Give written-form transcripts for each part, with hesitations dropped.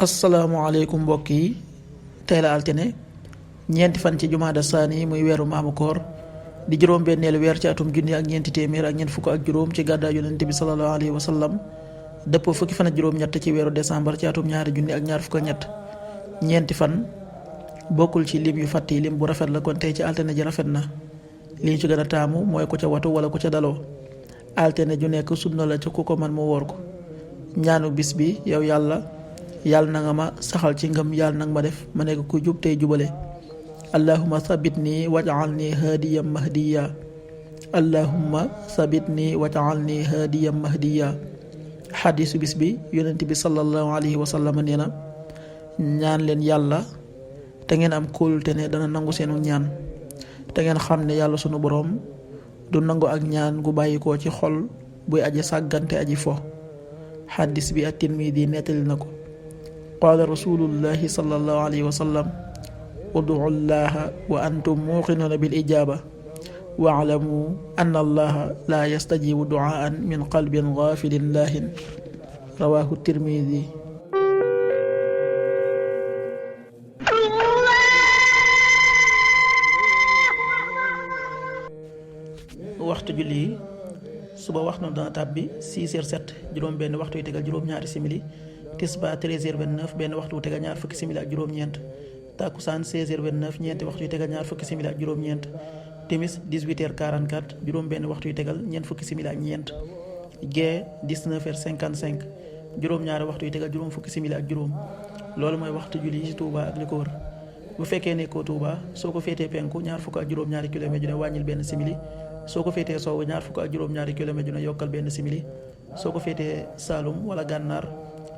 asalaamaaleykum mbokk yi tey la altine ñeenti fan ci jumaada saani muy weeru maamu koor di juróom-benneelu weer ci atum junni ak ñeenti téeméer ak ñeent fukk ak juróom ci gàddaay yonent bi sallallahu alayhi wa sallam dëppoo fukki fan ak juróom-ñett ci weeru décembre ci atum ñaari junni ak ñaar fukk ak ñett ñeenti fan bokkul ci lim yu fàtt yi lim bu rafet la kon tey ci altine ji rafet na li ñu ci gën a taamu mooy ku ca watu wala ku ca daloo altine ju nekk sunna la ci ku ko man mu woor ko ñaanu bis bi yow yàlla na nga ma saxal ci ngëm yàlla na nga ma def ma nekk ku jub tey jubale allahumma sabitni waj'alni hadiyan mahdiya allahumma sabitni waj'alni hadiyan mahdiya xadiisu bis bi yonent bi sallallahu alayhi wa sallam nee na ñaan leen yàlla te ngeen am kóolute ne dana nangu seenu ñaan te ngeen xam ne yàlla sunu boroom du nangu ak ñaan gu bàyyikoo ci xol buy aji sàggante aji fo xadis bi at-Tirmidi nettali na ko qaala rasulullahi sallallahu alayhi wa sallam ud'u llaha wa antum muuqinuuna bil ijaaba wa'lamu anna allaha la yastajibu du'aan min qalbin gaafilin laahin rawaahu Tirmidi. waxtu julli yi suba waxtu dana tàbbi 6h07 juróom benn waxtu yu tegal juróom-ñaari simili tisbaar 13h29 benn waxtu wu tegal ñaar fukki simili ak juróom-ñeent takkusaan 16h29 ñeenti waxtu yu tegal ñaar fukki simili ak juróom-ñeent timis 18h44 juróom benn waxtu yu tegal ñeent fukki simili ak ñeent gee 19h55 juróom-ñaari waxtu yu tegal juróom fukki simili ak juróom loolu mooy waxtu julli yi ci Touba ak li ko wër bu fekkee nekkoo Touba soo ko féetee penku ñaar fukk ak juróom-ñaari kilomètre ju ne wàññil benn simili soo ko féetee sowwu ñaar fukk ak juróom-ñaari kilomètre ju ne yokkal benn simili soo ko féetee Saalum wala gànnaar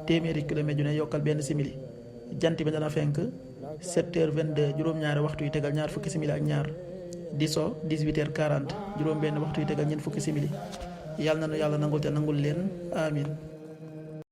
téeméeri kilomètre ju ne yokkal benn simili jant bi dana fenk 7h22 juróom-ñaari waxtu yu tegal ñaar fukki simili ak ñaar di so 18h40 juróom benn waxtu yu tegal ñeent fukki simili yàlla na nu yàlla nangul te nangul leen amin